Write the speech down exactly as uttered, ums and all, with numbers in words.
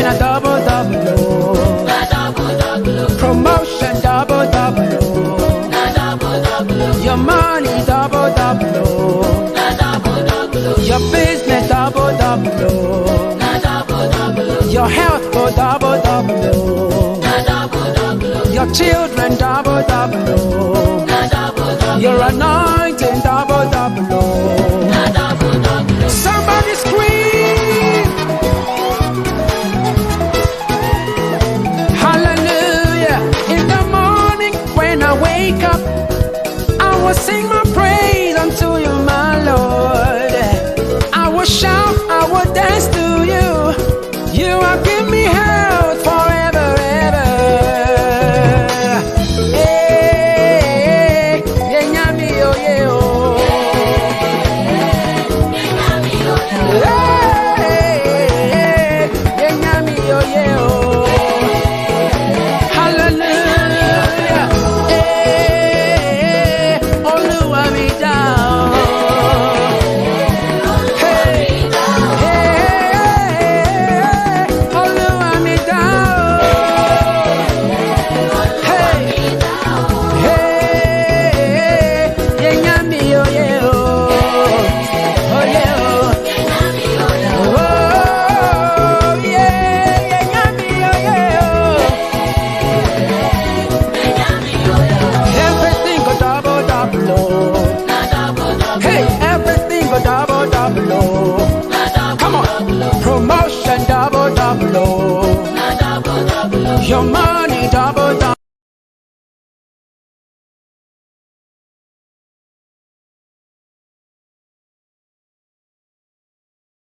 Double, double, oh. Promotion double, double, oh. Your money double, double, oh. Your business double, double, oh. Your health go double, double, oh. Your children double, double, oh. Your anointing double, double, oh. Somebody scream. Hallelujah. In the morning when I wake up, I will sing my praise unto you, my Lord. I will shout, I will dance to you. You have given me health forever, ever. Hey, yeah, nyami, oh, yeah, oh. Hey, yeah, nyami, oh, yeah, oh. Hallelujah. Hey, Oluwa mi da o. Hey, hey, Oluwa mi da o. Hey, hey, yeah, nyami, oh, yeah, oh. Oh, yeah, oh. Oh, yeah, yeah, nyami, oh, yeah, oh. Everything go double, double, oh. Hey, everything go double, double, oh. Come on. Promotion double, double, oh. Your money double, double.